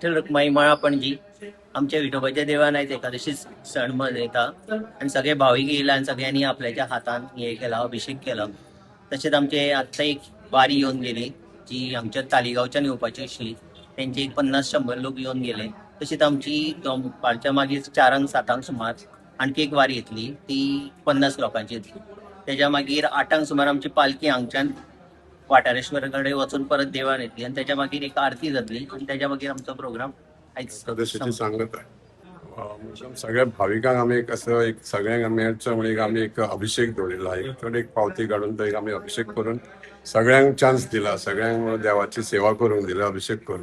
विठ्ठल रखुमाई मळा, पणजी. आमच्या विठोबाच्या देवळान आयज एकादशी सण मनयता आनी सगळे भावीक येयला आनी सगळ्यांनी आपल्याच्या हातान हे केला, अभिषेक केला. तशेंच आमचे आत्तां एक वारी येवन गेली, जी आमच्या तालिगांवच्यान येवपाची आशिल्ली. तेंचे एक 50-100 लोक येवन गेले. तशीच आमची दनपारच्या मागीर 4क 7क सुमार आणखी एक वारी येतली, ती 50 लोकांची येतली. तेज्या मागीर 8क सुमार आमची पालखी हांगच्यान वाठारेश्वर कडेन वचून परत देवळान येतली आनी तेच्या मागीर एक आरती जातली आनी तेच्या मागीर आमचो प्रोग्राम आयज एकादशीची सांगत आहे. सगळ्या भाविकांक आमी एक असं एक सगळ्यांक मेळचो म्हणून एक आमी एक अभिषेक दवरिला. एक थोडे एक पावती काडून तो एक आमी अभिषेक करून सगळ्यांक चान्स दिला, सगळ्यांक देवाची सेवा करूंक दिला, अभिषेक करून.